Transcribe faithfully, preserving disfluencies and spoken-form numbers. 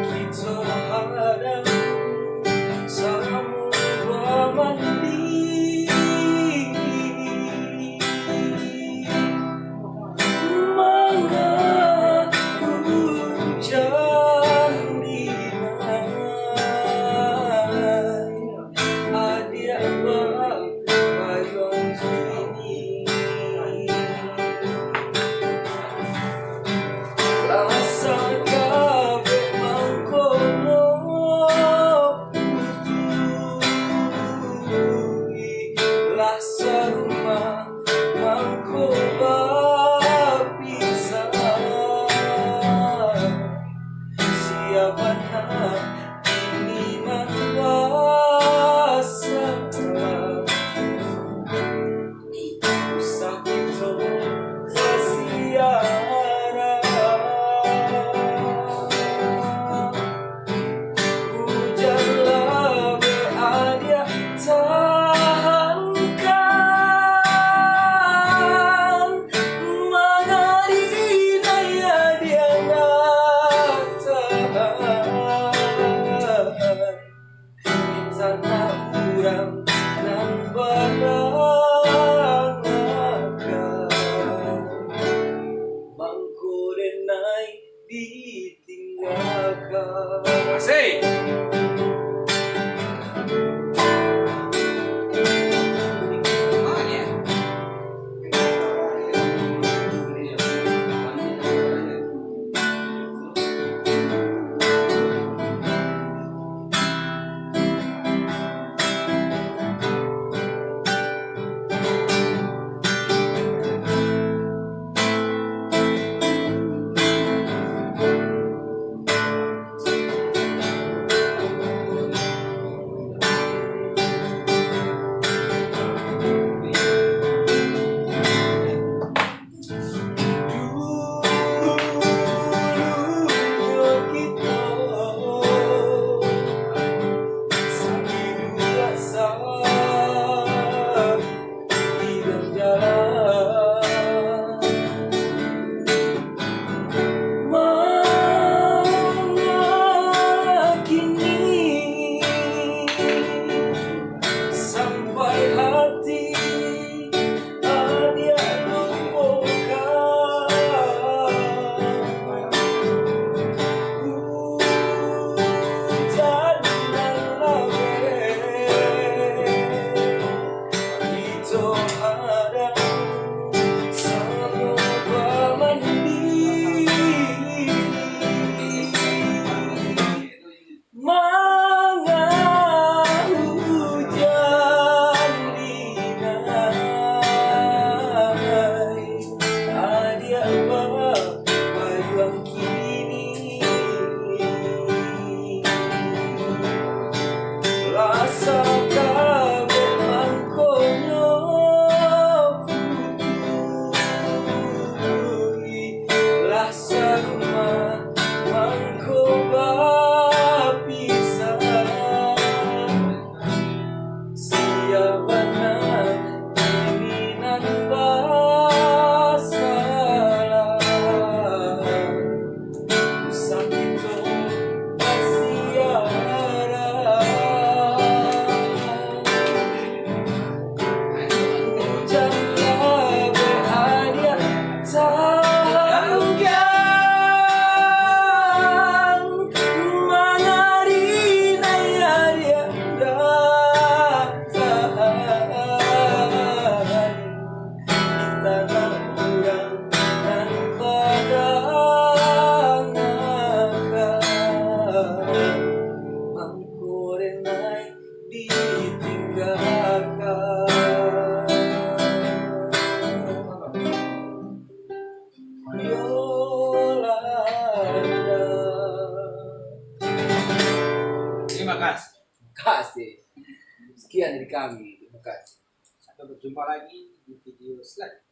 Kito hadang samo bamandi. Manga ujan di nai, adiak bapayuang kini. Lah sakabek mangkonyo, lah sarumah mangko bapisah. Sia bana kini nan basalah. Usah kito basiarah. Ujan lah be adiak tahankan, mangari nai adiak datang. Di tanah urang nan badangakan, mangko den nai ditinggakan. Asik. Manga kini sampai hati adiak lupokan. Ujan nan labek, kito hadang samo bamandi. Manga ujan di nai, adiak bapayuang kini. Lah sakabek mangkonyo, lah sarumah mangko bapisah. Sia bana kini nan basalah. Usah kito basiarah. Ujan labek adiak tahankan, mangari nai adiak datang. Di tanah urang nan badangakan, mangko den nai ditinggakan. Yolanda. Terima kasih. Kasih. Sekian dari kami. Terima kasih. Sampai berjumpa lagi di video selanjutnya.